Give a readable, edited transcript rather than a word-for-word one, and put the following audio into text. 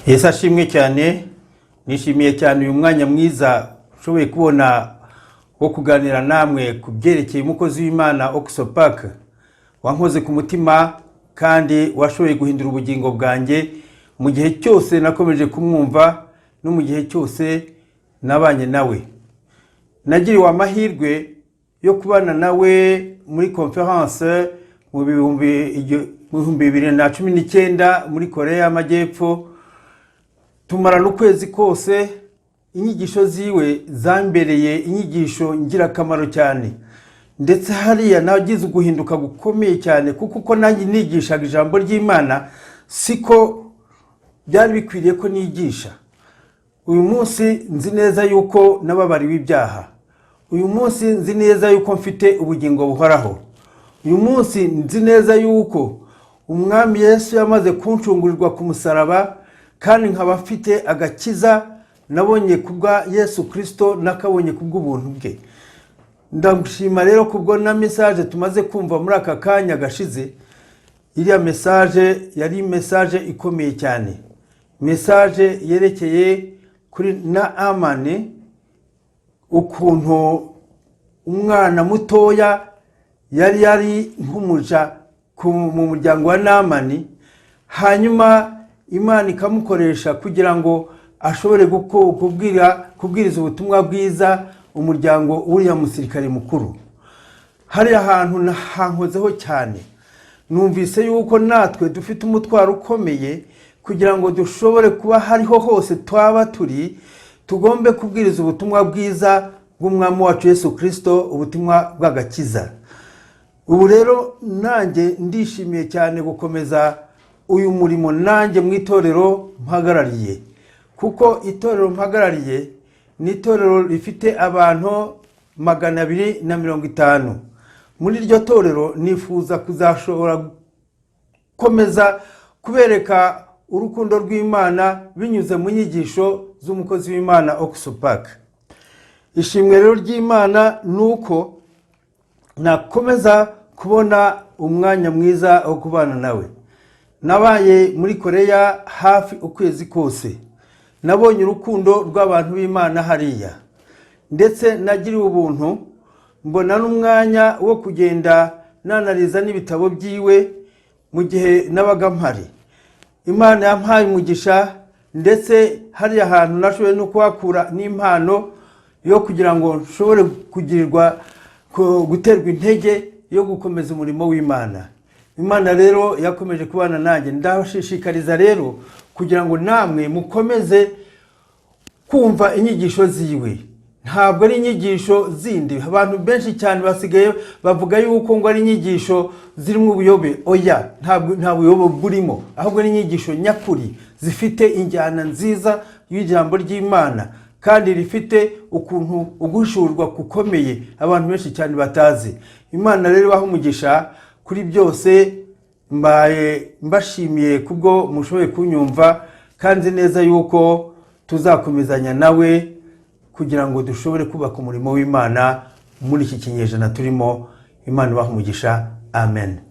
Yesu ashimwe cyane. Nishimiye cyane uyu mwanya mwiza ushoboye kubona wo kuganira namwe ku byerekeye umukozi w'Imana Ok Soo Park, wankoze ku mutima kandi washoboye guhindura ubugingo bwanjye mu gihe cyose nakomeje kumwumva no mu gihe cyose nabanye nawe. Nagiriwe amahirwe yo kubana nawe muri conférence mu 2019 muri Korea y'Amajyepfo, tumarana ukwezi kose. Inyigisho ziwe zambereye inyigisho ngirakamaro cyane, ndetse hariya nagize uguhinduka gukomeye cyane, kuko uko nanjye nigishaga ijambo ry'Imana siko byari bikwiriye ko nigisha. Uyu munsi nzi neza yuko nababariwe ibyaha. Uyu munsi nzi neza yuko mfite ubugingo buhoraho. Uyu munsi nzi neza yuko Umwami Yesu yamaze kuncungurirwa ku musaraba, kandi nkaba mfite agakiza nabonye kubwa Yesu Kirisito, nakabonye kubw'ubuntu bwe. Ndagushima rero kubwo na message tumaze kumva muri aka kanya gashize. Iriya message yari message ikomeye cyane, message yerekeye kuri Naamani, ukuntu umwana mutoya yari nk'umuja mu muryango wa Namani, hanyuma Imana ikamukoresha kugira ngo ashobore kubwiriza ubutumwa bwiza umuryango w'uriya musirikare mukuru. Hariya hantu hankozeho cyane. Numvise yuko natwe dufite umutwaro ukomeye kugira ngo dushobore kuba hariho hose twaba turi, tugombe kubwiriza ubutumwa bwiza bw'Umwami wacu Yesu Kirisito, ubutumwa bw'agakiza. Ubu rero nanjye ndishimiye cyane gukomeza uyu murimo nanjye mu itorero mpagarariye, kuko itorero mpagarariye ni itorero rifite abantu 250. Muri iryo torero nifuza kuzashobora gukomeza kubereka urukundo rw'Imana binyuze mu nyigisho z'umukozi w'Imana Ok Soo Park. Ishimwe rero ry'Imana ni uko nakomeza kubona umwanya mwiza wo kubana nawe. Nabaye muri Koreya hafi ukwezi kose. Nabonye urukundo rw'abantu b'Imana hariya, ndetse nagiriwe ubuntu mbona n'umwanya wo kugenda nanariza n'ibitabo byiwe mu gihe nabaga mpari. Imana yampaye umugisha, ndetse hariya hantu nashoboye no kuhakura n'impano yo kugira ngo nshobore kugirirwa guterwa intege yo gukomeza umurimo w'Imana. Imana rero yakomeje kubana nanjye. Ndabashishikariza rero kugira ngo namwe mukomeze kumva inyigisho ziwe. Ntabwo ari inyigisho zindi. Abantu benshi cyane basigaye bavuga yuko ngo ari inyigisho zirimo ubuyobe. Oya, ntabwo nta buyobe burimo, ahubwo ni inyigisho nyakuri zifite injyana nziza y'ijambo ry'Imana, kandi rifite ukuntu uguhishurwa gukomeye abantu benshi cyane batazi. Imana rero ibahe umugisha kuri byose. Mbaye mbashimiye kubwo mushoboye kunyumva, kandi nzi neza yuko tuzakomezanya nawe kugira ngo dushobore kubaka umurimo w'Imana muri iki kinyejana turimo. Imana ibahe umugisha. Amen.